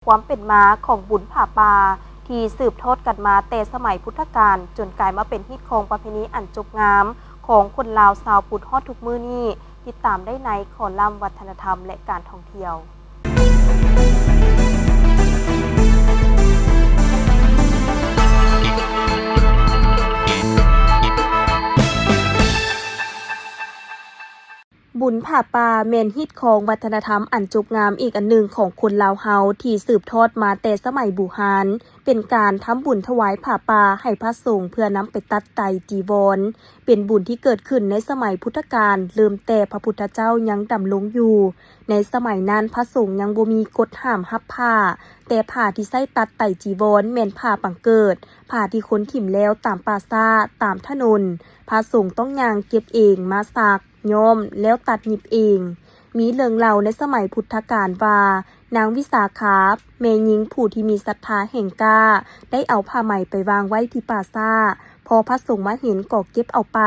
ຄວາມເປັນມາຂອງບຸນຜ້າປ່າທີ່ສືບທອດກັນມາແຕ່ສະໄໝພຸດທະການ ຈົນກາຍມາເປັນຮີດຄອງປະເພນີອັນຈົບງາມຂອງຄົນລາວຊາວພຸດຮອດທຸກມື້ນີ້. ຕິດຕາມໄດ້ໃນຄໍລັມວັດທະນະທຳ ແລະ ການທ່ອງທ່ຽວ. ບຸນຜ້າປ່າແມ່ນຮີດຄອງວັດທະນະທຳອັນຈົບງາມອີກອັນໜຶ່ງຂອງຄົນລາວເຮົາ ທີ່ສືບທອດມາແຕ່ສະໄໝບູຮານ, ເປັນການທຳບຸນຖວາຍຜ້າປ່າໃຫ້ພະສົງເພື່ອນຳໄປຕັດໄຕຈີວອນ. ເປັນບຸນທີ່ເກີດຂຶ້ນໃນສະໄໝພຸດທະການ ເລີ່ມແຕ່ພະພຸດທະເຈົ້າຍັງດຳລົງຢູ່. ໃນສະໄໝນັ້ນພະສົງຍັງບໍ່ມີກົດຫ້າມຮັບຜ້າ, ແຕ່ຜ້າທີ່ໃຊ້ຕັດໄຕຈີວອນແມ່ນຜ້າປັງເກີດ, ຜ້າທີ່ຄົນຖິ້ມແລ້ວຕາມປ່າຊ້າ, ຕາມຖະໜົນ. ພະສົງຕ້ອງຍ່າງເກັບເອງ, ມາສັກ, ຍ້ອມ ແລ້ວຕັດຫຍິບເອງ. ມີເລື່ອງເລົ່າໃນສະໄໝພຸດທະການວ່າ ນາງວິສາຂາ ແມ່ຍິງຜູ້ທີ່ມີສັດທາແຮງກ້າ ໄດ້ເອົາຜ້າໄໝໄປວາງໄວ້ທີ່ປ່າຊ້າ, ພໍພະສົງມາເຫັນກໍເກັບເອົາໄປ.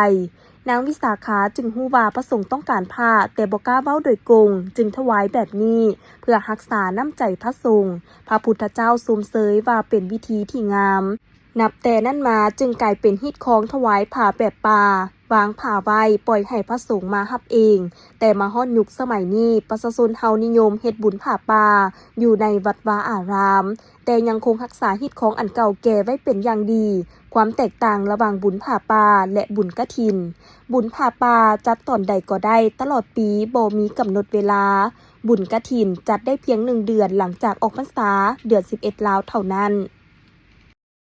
ນາງວິສາຂາຈຶ່ງຮູ້ວ່າພະສົງຕ້ອງການຜ້າ, ແຕ່ບໍ່ກ້າເວົ້າໂດຍກົງ, ຈຶ່ງຖວາຍແບບນີ້ ເພື່ອຮັກສານ້ຳໃຈພະສົງ. ພະພຸດທະເຈົ້າຊົມເຊີຍວ່າເປັນວິທີທີ່ງາມ. ນັບແຕ່ນັ້ນມາຈຶ່ງກາຍເປັນຮີດຄອງຖວາຍຜ້າແບບປ່າ, ວາງຜ້າໄວ້, ປ່ອຍໃຫ້ພະສົງມາຮັບເອງ. ແຕ່ມາຮອດຍຸກສະໄໝນີ້, ປະຊາຊົນເຮົານິຍົມເຮັດບຸນຜ້າປ່າຢູ່ໃນວັດວາອາຣາມ, ແຕ່ຍັງຄົງຮັກສາຮີດຄອງອັນເກົ່າແກ່ໄວ້ເປັນຢ່າງດີ. ຄວາມແຕກຕ່າງລະຫວ່າງບຸນຜ້າປ່າ ແລະ ບຸນກະຖິນ. ບຸນຜ້າປ່າຈັດຕອນໃດກໍໄດ້ຕະຫຼອດປີ, ບໍ່ມີກຳນົດເວລາ. ບຸນກະຖິນຈັດໄດ້ພຽງໜຶ່ງເດືອນຫຼັງຈາກອອກພັນສາ, ເດືອນສິບເອັດລາວເທົ່ານັ້ນ.